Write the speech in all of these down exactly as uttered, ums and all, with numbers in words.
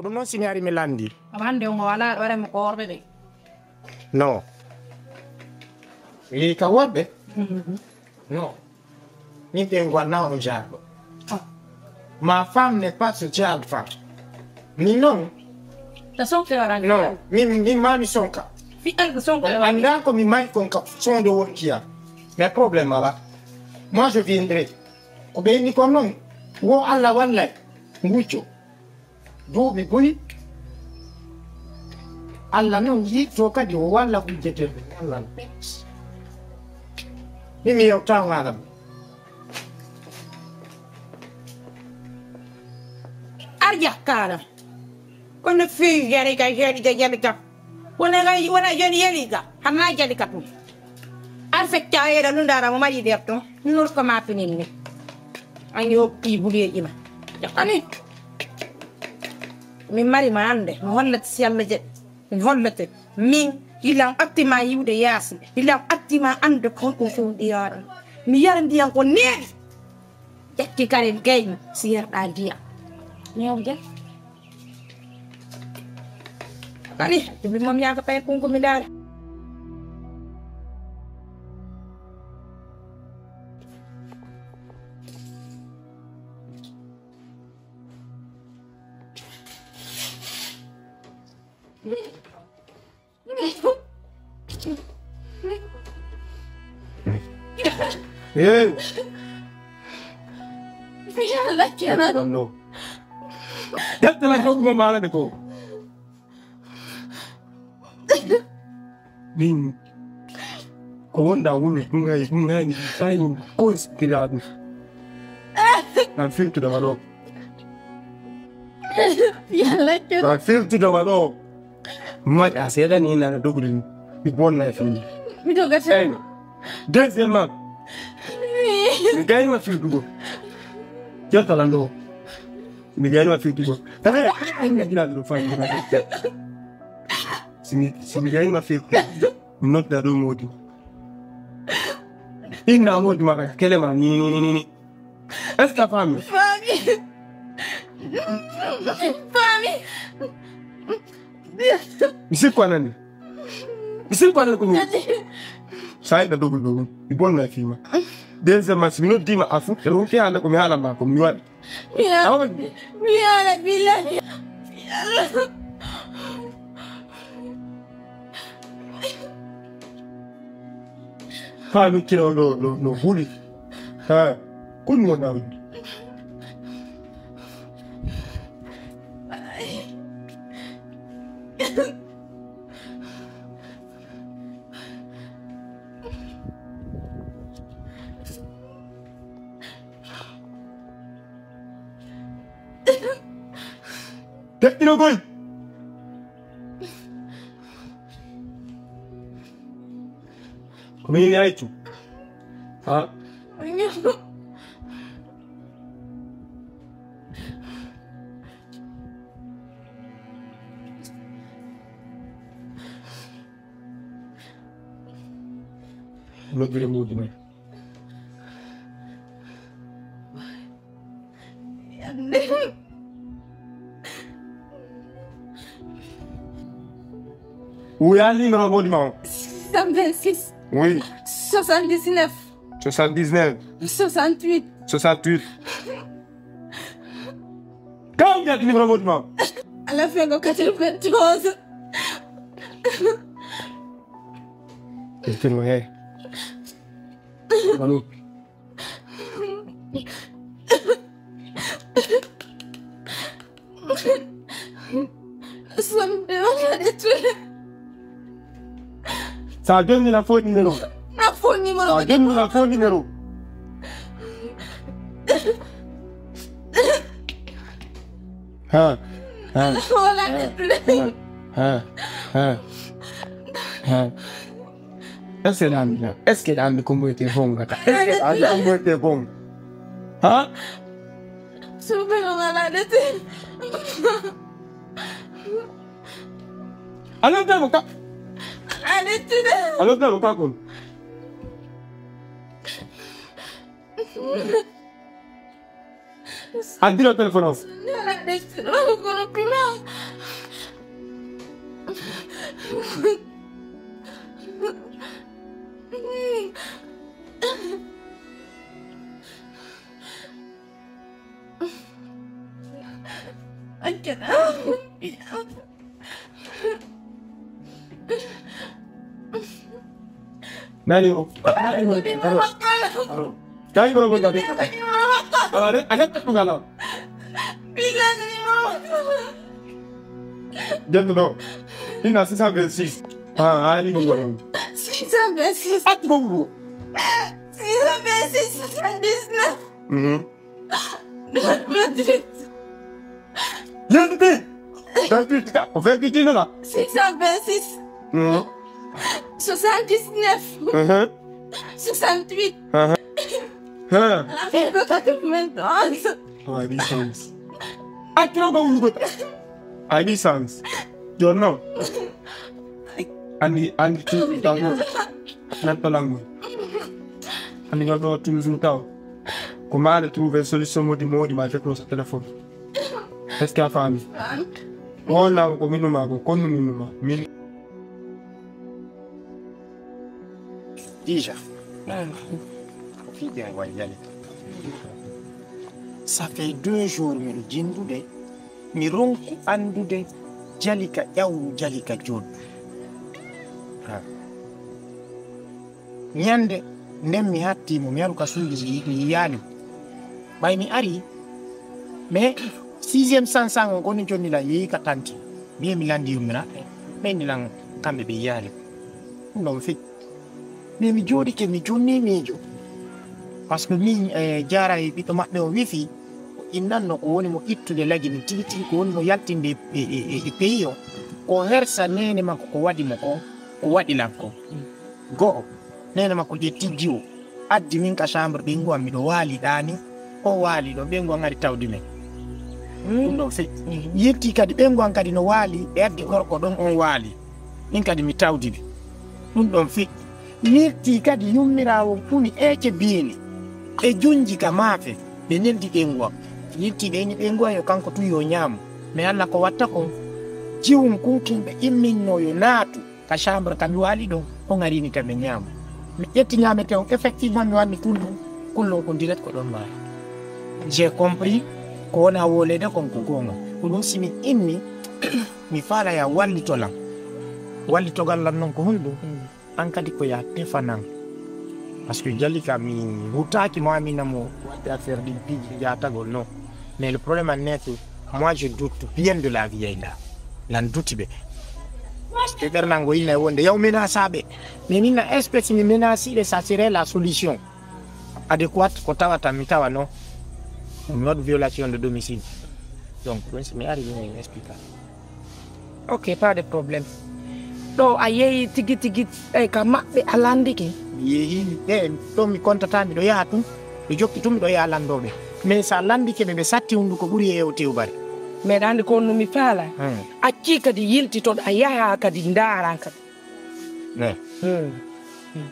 Ɗum noon, si mi ari mi lanndi. Wande on wala ɗo remo ko worɓe ɓe. Non. Yehi ka worɓe? Non. Min ɓe ngwanna on jaarɗo. Ma femme n'est pas ce genre de femme. Min noon. Ta sonke wara. Non, min, min ma mi sonka. Fi an ko sonko. Annda ko mi mari kon ka sonde wonki am. Mais problème ala. Moi je viendrai. Ko ɓe inni kon noon. Wo Allah wallay. Ngujjo. Duuɓi buy. Allah noon yiɗto kadi o walla hujjete Allah. Min mi yewta ngalam. Arja kala. Kono fi yari ga yari ga yari ga. Wona ga wona yari yari ga. Hana yari ga tu. Ar fekka era lundara mo mari der to. Nur ko ma pinin ni. An yo ki buleji ma. Jakani. Mi mari ma ande. Mo hollata si Allah je. Mi hollata. Min ilan atti ma yiwde yaasi. Ilan atti ma ande ko ko so diyara. Mi yara ndiyan ko neeɗi. Ƴetti karen gayni si yerɗa ndiyam. Ñewde. Kadi, ɗum moom yaa ko tawi kunko mi ndaara. Hey. Yalla kena. No. Yalla la ko mo mala de ko. Min. Ko wonda wulu dungay dungay sai ko spiradu. Na filtu da malo. Yalla ke. Ba firtude waɗo. Moƴƴa seeɗa ni nana dogri ni. Mi bonna e fini. Mi dogata. Eyyi. Deuxièmement. Mi gayma firdugo. Jottalan ɗo. Mi gayma firdugo. Tata ay ay mi gina ɗo fa. Si mi si mi gayma firdugo. Mi nodda ɗo modi. Inna modi ma kele ma ni ni ni ni. Est-ce que a faami? Faami. Faami. Mi sikku a nani. Mi sikku a nani ko mi. Sa yiɗa dogu dogu. Mi bonna e fima. Deuxième match, mi noddiima a fu. E ɗum fi hannde ko mi haalan ma ko mi waɗi. Mi yaa-, a waɗi. Mi yaala billahi. Haa luttino no, no, no huli. Haa, kun mo nawdi. Teɗɗino koy. Ko min yaytu. Ha? Noddude mawdi men. Wuya numéro mawdi ma o. Cent vingt-six. Oui. Soixante-dix-neuf. Soixante-dix-neuf. Soixante-huit. Soixante-huit. Kam ƴetti numéro mawdi ma o. Ala fengo quatre-vingt-onze. Ƴettino he. Alo. Sonde wala de tule. Sa jonni na fo numéro. Na fo numéro. Sa jonni na fo numéro. Ha. Ha. Wala de tule. Ha. Ha. Ha. Est-ce que ɗa anndi, est-ce que ɗa anndi ko mboyetee bonga? Est-ce que ɗa anndi ko mboyetee bonga? Ha? Suuɓe no ngalaa ɗe te. Alon temo ka. Alon temo. Alon temo ka kon. Andiro téléphone o. Ngalaa ɗe te. Kono pima. Nani o? Tawi ko ko. Ala ne, ala ne ko ngala. Jento do. Ina six cent vingt-six. Ah, ali ko ngala. Six cent vingt-six. At bongo. Six cent vingt-six, soixante-dix-neuf. Mhm. Yande. Vingt-huit, ko vingt-huit ina la. Six cent vingt-six. Mhm. Soixante-dix-neuf. Mhm. Soixante-huit. Mhm. Hein. Avec le quatre-vingt-onze. Ouais, dix ans. Attends, bon, vous. A licence. Jonno. Andi, andi toujours taw. Neɗɗo langu. Andi ngal ɗo toujours taw. Ko maɗa trouver solution modi modi ma jekko sa téléphone. Est-ce que a faami? On law ko minuma ko konnu minuma. Min. Déjà. Ko fii ɓe waɗi yale. Ça fait deux jours miɗo jindude. Mi ronku anndude Jalika ƴawru Jalika jooɗi. Ha. Ñande nden mi hatti mo, mi aru ka suudu, mi yiyaali. Ɓay mi ari, mais sixième sansan on koni jonni la yeeyi ka tanti. Mbiye mi landi yummira, mais ni lan kamɓe ɓe yiyaali. Ɗum ɗon fit. Mais mi jooɗike, mi jonni miijo. Par ce que min, eh, Jaara e ɓiɗɗo maɓɓe o wifi, o innanno ko woni mo ittude lagi min tigi tigi, ko woni mo yaltinde e, e, e, e pays o. Ko hersa neene makko ko waɗi mo ko, ko waɗi lan ko. Go'o, neene makko ƴetti jiwo, addi min ka chambre ɓeyngu am, miɗo waali ɗaani, o waali ɗo, ɓeyngu am ari tawdi min. Ɗum ɗon fe-, yetti kadi ɓeyngu am kadi no waali, ɓe addi gorko ɗon, on waali. Min kadi mi tawdi ɓe. Ɗum ɗon feƴƴi. Yiltii kadi yummiraawo funi eece biili e junji ka maafe. Ɓe neldi ɓeyngu am. Yiltii ɓe inni ɓeyngu am yo kanko tun yo ñaamu. Mais Alla ko watta kon, jiwun kun kin ɓe imminno yo naatu ka chambre ka mi waali ɗon, on arini ka ɓe ñaamu. Mi ƴetti ñaamete on, effectivement mi wanni kullun, kullun kun direct ko ɗon maaya. J'ai compris ko wona wolede kon ko goonga. Ko ɗum si mi inni, mi faala ya wallito lan. Wallitogal lan non ko honɗum? An kadi ko ya tefanan. Parce que Jalika mi hutaaki mo amina mo waɗde affaire ɗin piiji jaatagol non. Mais le problème en est que moi je doute bien de la vie là. Lan duti ɓe. Ɓe ɓernango inna e wonde yaw menasaɓe. Mais min na espèce mi menasiɓe, ça serait la solution adéquate ko tawata mi tawa non. Mi waɗu violation de domicile. Donc ɗum si mi ari mi explique. Ok, pas de problème. Ɗo a yehi tigi tigi, eh, ka maɓɓe a landike? Mi yehi, eh, ɗo mi kontata miɗo yaha tun. Mi jokki tun miɗo yaha landoɓe. Mais sa landike ɓe, ɓe satti hunduko ɓuri heewo tewbare. Meɗa andi ko no mi faala. Hmm. Acci kadi yiltitoɗa yaha kadi ndaara kadi. Ne. Hmm.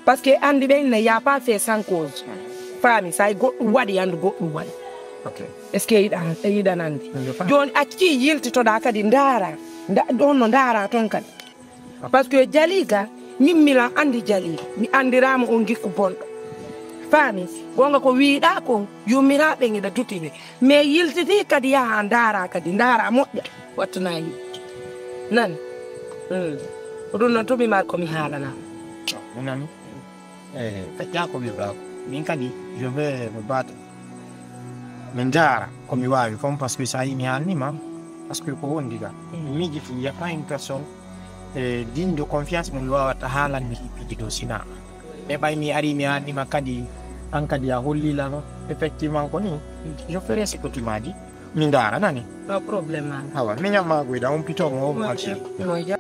Parce que andi ɓe ne y a pas fait sans cause. Faami, sa goɗɗum waɗi, andu goɗɗum waɗi. Ok. Est-ce que yiɗa, yiɗan andi? Je faami. Joni acci yiltitoɗa kadi ndaara. Nda-, ɗon no ndaara ton kadi. Ok. Parce que Jalika, min mila andi Jalika. Mi andirama on gikku bonɗo. Faami, gonga ko wiɗa kon, yumiraɓe ngiɗa duti ɓe. Mais yiltiti kadi yaha ndaara kadi, ndaara moƴƴa. Wattana yimɓe. Nani? Mm. Ko ɗum noon to mi mar ko mi haalana. Mi nani. Eh, feƴƴa ko mi ba. Min kadi, je vais me battre. Min ndaara ko mi waawi kon, parce que sa yi mi haalnima, parce que ko wondi ga. Mm. Mi miijiti, il y a pas une personne, eh, digne de confiance mo mi waawata haalande piiji ɗo sina. Mais ɓay mi ari mi haalnima kadi, an kadi a holli lan, effectivement ko ni. Je ferai ce que tu m'as dit. Mi ndaara nani. No problème man. Awa, mi ñamma goyda on pito mo mo acci. Mo ja.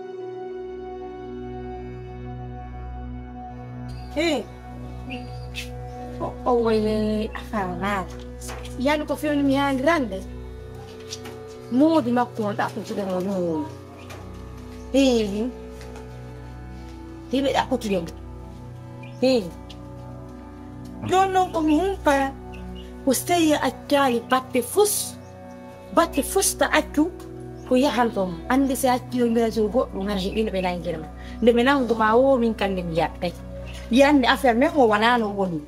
Eh. O, o woye afara. Yani ko fewni mi haalirande. Moodi makko on ɗaɓɓutude mo moodi. Hee. Hiɓe ɗaɓɓutude mo. Hee. Jooni noon ko mi humpaa ko so tawii a accaali batte fus. Batte fus ta accu ko yahanto mo. Anndi si a acci yo mbela so goɗɗum hara heɓino ɓe nanngirma. Nde ɓe nanngu ma o min kannde mi yaɓɓay. Yande affaire men o wanaano woni.